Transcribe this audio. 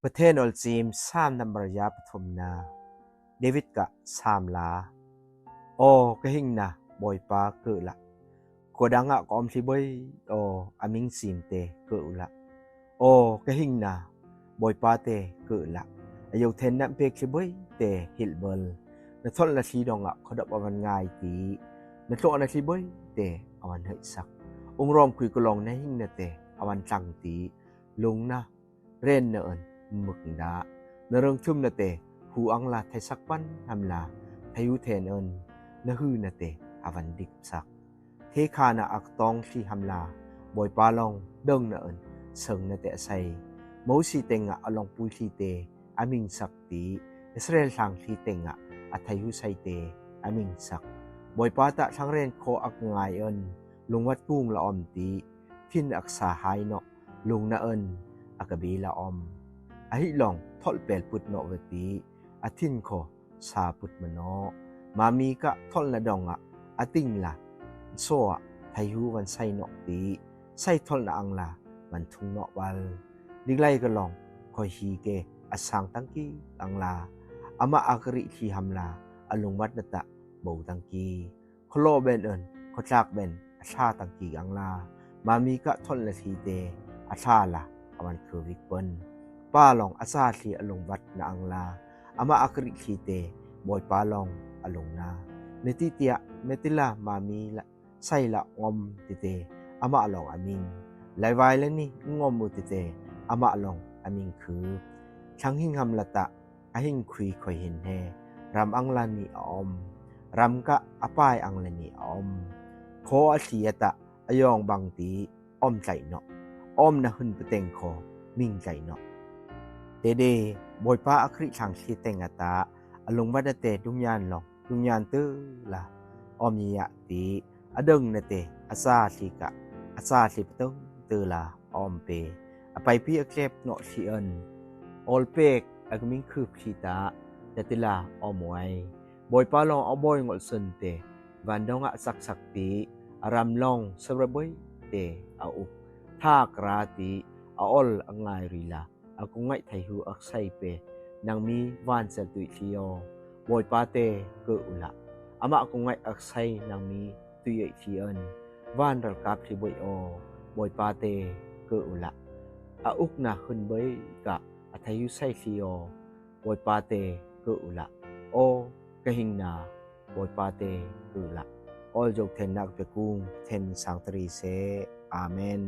ປະເທນໂອລຈີມ ຊາມນຳມາຣະຍາປະຖົມນາ. ເດວິດກະຊາມລາ. ໂອ ກະຫິງນາ ບອຍປາເກີລະ. ໂກດັງອະກອມທີ່ເບົຍ ໂອ ອາມິງຊີມເຕເກີລະ. ໂອ ກະຫິງນາ ບອຍປາເຕເກີລະ. ອາຍຸເທັນນຳເປກທີ່ເບົຍເຕຮິລເບິລ. ນະທໍນລະທີ່ດອງອະ ໂຄດັບອາວັນງາຍຕີ. ນະໂຕນະທີ່ເບົຍເຕອາວັນເຮີຍສັກ. ອົງຣອມຄຸຍກະລອງນະຫິງນາເຕອາວັນຕັງຕີ. ລຸງນາ ເຣນນະເອິນ ມຶກນາ ນະເຣິງທຶມນະເຕ ຫູອັງລາໄທສັກປັນຫຳລາ ໄທຫູເທນເອິນ ນະຮືນະເຕ ອາວັນດິກສັກ ເທຄານະອັກຕອງທີ່ຫຳລາ ບອຍປາລອງ ເດິງນະເອິນ ເຊິ່ງນະເຕອາໄຊ ໂມຊີເຕັງອະ ອາລອງປຸຍທີ່ເຕ ອາມິງສັກຕີ ເອສເຣນທາງທີ່ເຕັງອະ ອາໄທຫູໄຊເຕ ອາມິງສັກ ບອຍປາຕະທາງເຣນໂຄອັກງາຍເອິນ ລຸງວັດກຸງລະອອມຕີ ທິນອັກສາຫາຍເນາະ ລຸງນະເອິນ ອາກະບີລະອອມ ອາຫິລອງ ທໍລແປລປຶດເນາະເວຕີ ອາທິນໂຄ ຊາປຶດມະເນາະ ມາມີກະ ທໍລນະດອງອະ ອາຕິງລະ ໂຊອະ ໄທຫູວັນໄຊເນາະຕີ ໄຊທໍລນະອັງລາ ວັນທຸງເນາະວັນ ດິກໄລກະລອງ ຄອຍຮີເກ ອາສາງຕັງກີອັງລາ ອາມະອາກະຣິທີ່ຫຳລາ ອາລຸງວັດນະຕະ ໂບຕັງກີ ໂຄໂລເບນເອິນ ໂຄຈາກເບນ ອາຊາຕັງກີກາງລາ ມາມີກະທົນລະທີເຕ ອາຊາລາ ອາວັນຄືວິກເປິນ ປາລອງ ອາຊາທີ ອາລົງວັດນາອັງລາ ອາມະອາກະລິທີເຕ ບອຍປາລອງ ອາລົງນາ ເມຕິເຕຍ ເມຕິລາ ມາມີລະ ໄຊລະ ງອມຕິເຕ ອາມະອາລອງອາມິງ ໄລວາຍລະນີ ງອມອຸຕິເຕ ອາມະອາລອງອາມິງຄື ທັງຫິງຫຳລະຕະ ອາຫິງຄຸຍ ຄອຍເຫັນແຮ ຣຳອັງລານີອາອມ ຣຳກະອາປາຍອັງລານີອາອມ ໂຄອາທີອາຕະ ອາຍອງບັງຕີ ອອມໄຕເນາະ ອອມນະຫຶນປະເຕັງໂຄ ມິງໄຕເນາະ ເຕເດ ບອຍປາອາຄຣິທັງທີ່ແຕງອາຕະ ອາລົງວັດນະເຕ ດຸງຍານລອງ ດຸງຍານເຕີລາ ອອມຍະຍະຕິ ອາເດິງນະເຕ ອາຊາທິກະ ອາຊາທິປະເຕີງເຕີລາ ອອມເປ ອາໄປປີອາເກບເນາະທີ່ເອິນ ອອລເປກ ອາກະມິງຄືບທີ່ຕາ ຈະຕິລາ ອອມໄວ ບອຍປາລອງ ອາບອຍງົດເຊິນເຕ ວານດອງອາສັກສັກຕິ ອາຣຳລອງ ສະຣະເບົຍເຕ ອາອຸກ ທາກຣາຕິ ອາອອລ ອາງາຍຣີລາ ອາກຸງໄງໄທຫູອັກໄຊເປ ນາງມີ ວານເຊລຕຸຍທີ່ໂອ ບອຍປາເຕ ເກີອຸລະ ອາມະອາກຸງໄງອັກໄຊ ນາງມີ ຕຸຍເອຍທີ່ເອິນ ວານຣະກາບທີ່ເບົຍໂອ ບອຍປາເຕ ເກີອຸລະ ອາອຸກນາຫຶນເບົຍກະ ອາໄທຫູໄຊທີ່ໂອ ບອຍປາເຕ ເກີອຸລະ ໂອ ກະຫິງນາ ບອຍປາເຕ ເກີລະ ອອລຢົກເທັນນາກເປກຸງ ເທັນສັງຕະຣີເຊ ອາເມນ.